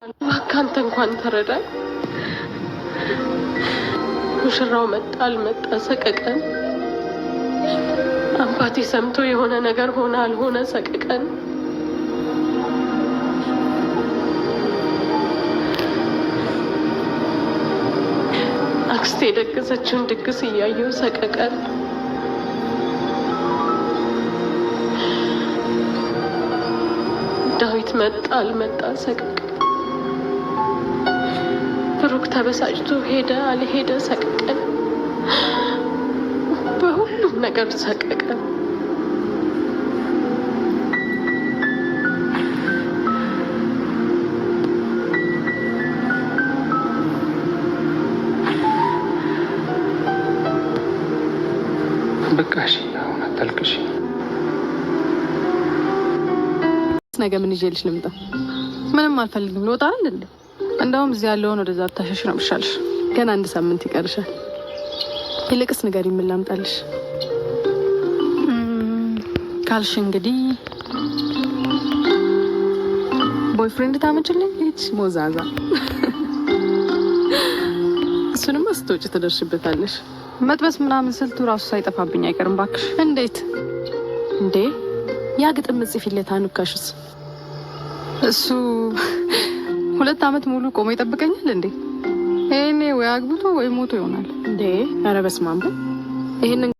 እባክህ አንተ እንኳን ተረዳኝ። ሙሽራው መጣ አልመጣ ሰቀቀን። አባቴ ሰምቶ የሆነ ነገር ሆነ አልሆነ ሰቀቀን። አክስቴ የደገሰችውን ድግስ እያየው ሰቀቀን። ዳዊት መጣ አልመጣ ሰቀቀን። ብሩክ ተበሳጭቶ ሄደ አልሄደ ሰቀቀን። በሁሉም ነገር ሰቀቀን። በቃ እሺ፣ አሁን አታልቅሽ። ነገ ምን ይዤልሽ ልምጣ? ምንም አልፈልግም። ልወጣ አይደል እንዴ? እንደውም እዚህ ያለውን ወደዛ ብታሸሽ ነው የሚሻልሽ። ገና አንድ ሳምንት ይቀርሻል። ይልቅስ ንገሪኝ፣ ምን ላምጣልሽ? ካልሽ እንግዲህ boyfriend ታመጭልኝ? ይች ሞዛዛ፣ እሱንማ ስትወጪ ትደርሽበታለሽ። መጥበስ ምናምን ስልቱ ራሱ ሳይጠፋብኝ አይቀርም ባክሽ። እንዴት እንዴ? ያ ግጥም ጽፊለት አኑካሽስ? እሱ 2 አመት ሙሉ ቆሞ ይጠብቀኛል እንዴ? ይሄኔ ወይ አግብቶ ወይ ሞቶ ይሆናል። እንዴ ኧረ በስመ አብ! ይሄንን